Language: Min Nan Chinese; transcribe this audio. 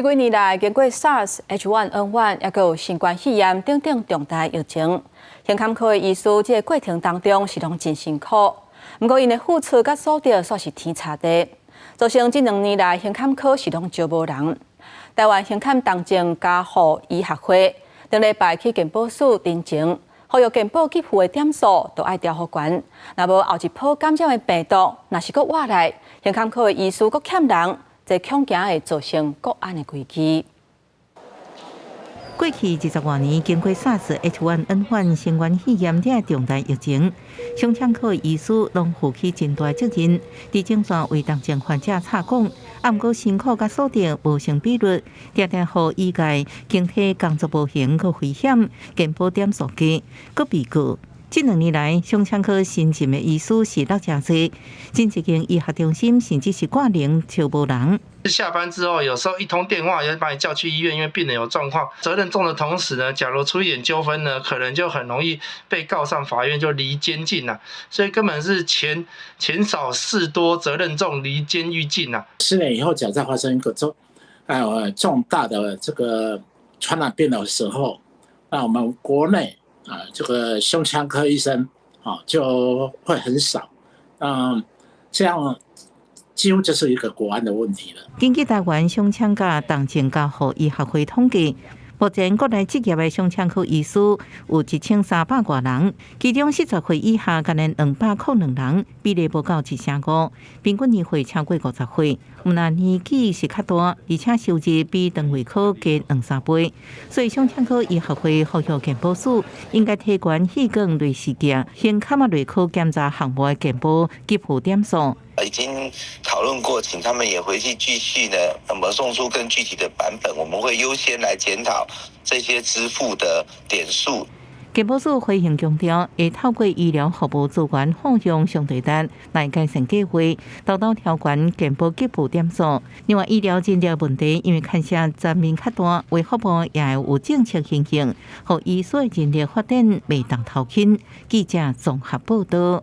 這幾年來，經過 SARS、H1N1，抑閣有新冠肺炎等等重大疫情，胸坎科的醫師這個過程當中是攏真辛苦。毋過𪜶的付出佮所得煞是天差地，造成這兩年來胸坎科是攏招無人。台灣胸坎重症加護醫學會頂禮拜去健保署陳情，呼籲健保給付的點數都愛調予懸，若無後一波感染的病毒，若是閣倚來，胸坎科的醫師閣欠人，這恐驚會造成國安的危機。過去20外年，經過 SARS、H1N1 新冠肺炎這重大疫情，胸腔科醫師攏負起真大責任，佇前線為重症患者插管，啊，毋過辛苦佮所得無成比率，定定予醫界警惕工作無閒閣危險，健保點數低，閣被告。這兩年來，胸腔科新進的醫師是落誠濟，真濟間醫學中心甚至是掛零招無人。下班之後，有時候一通電話要把你叫去醫院，因為病人有狀況。責任重的同時呢，假如出一點糾紛呢，可能就很容易被告上法院，就離監禁啦。所以根本是錢少事多，責任重，離監獄近啦。10年以後，假設發生一個重大的這個傳染病的時候，那我們國內啊，這個胸腔科醫生啊就會很少，嗯，這樣幾乎就是一個國安的問題了。根據台灣胸腔佮重症加護醫學會統計，目前國內執業的胸腔科醫師有1300外人，其中40歲以下干焦202人，比例無夠一成五，平均年歲超過50歲。毋但年紀是較大，而且收入比腸胃科低兩三倍，所以胸腔科醫學會呼籲健保署應該提懸氣管內視鏡、胸坎仔內科檢查項目的健保給付點數。已經討論過，請他們也回去繼續呢，那麼送出更具體的版本，我們會優先來檢討這些支付的點數。健保署回應強調，會透過醫療服務資源放用相對單來改善計劃，沓沓調懸健保給付點數。另外，醫療人力問題，因為牽涉層面較大，衛福部也會有政策因應，予醫師人力發展袂當頭輕。記者綜合報道。